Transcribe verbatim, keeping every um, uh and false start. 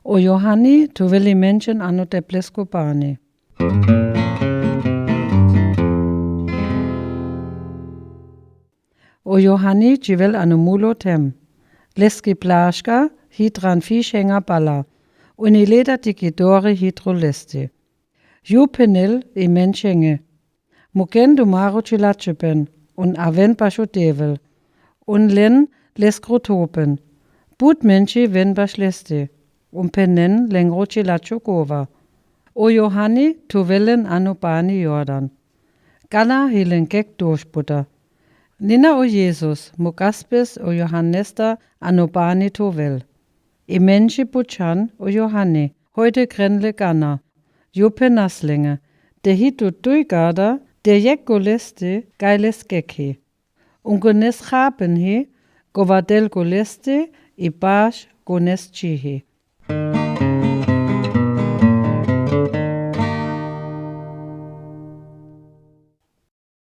O Johanni, to veli menchen ano te plesko pani. O Johanni, dji vel ano mulo tem. Leski plaška, hitran fišenga pala. Uni leda tiki dori hitro lesti. Ju penel i menchenge. Muken du maro čilačepen, un aven pašu tevel. Un len leskro topen. But menči ven baš lesti. Un penen lengro čilaču kova. O Johanni, to velen ano pani Jordan. Kana hilen kek došputa. Nina o Jesus, mu kaspes o Johannesta ano pani to vel. I menči pučan o Johanni, hojde krenle kana. Jupe naslenge, de hitu tuj gada, de jek go lesti, gajles kek hi. Un go nes chapen hi, go vadel go lesti, i baš go nes či hi.